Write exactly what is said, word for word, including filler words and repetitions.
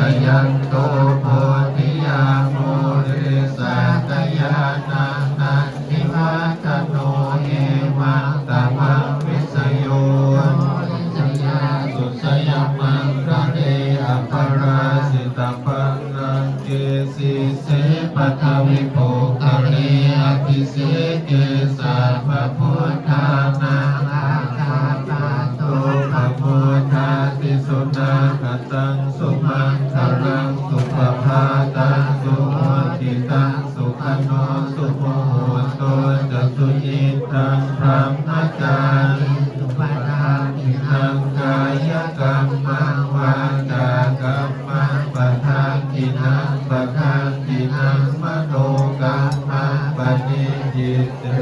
Jayanto bodhiyā mūle sakyānaṃ nandivaḍḍhano, evaṃ tvaṃ vijayo hohi jayassu jayamaṅgale, aparājitapallaṅke sīse paṭhavipokkhare, abhiseke sabbabuddhānaṃ aggappatto pamodati. Sunakkhattaṃ sumaṅgalaṃ supabhātaṃ suhuṭṭhitaṃ, sukhaṇo sumuhutto ca suyiṭṭhaṃ brahmacārisu, padakkhiṇaṃ kāyakammaṃ vācākammaṃ padakkhiṇaṃ, padakkhiṇaṃ manokammaṃ paṇidhī te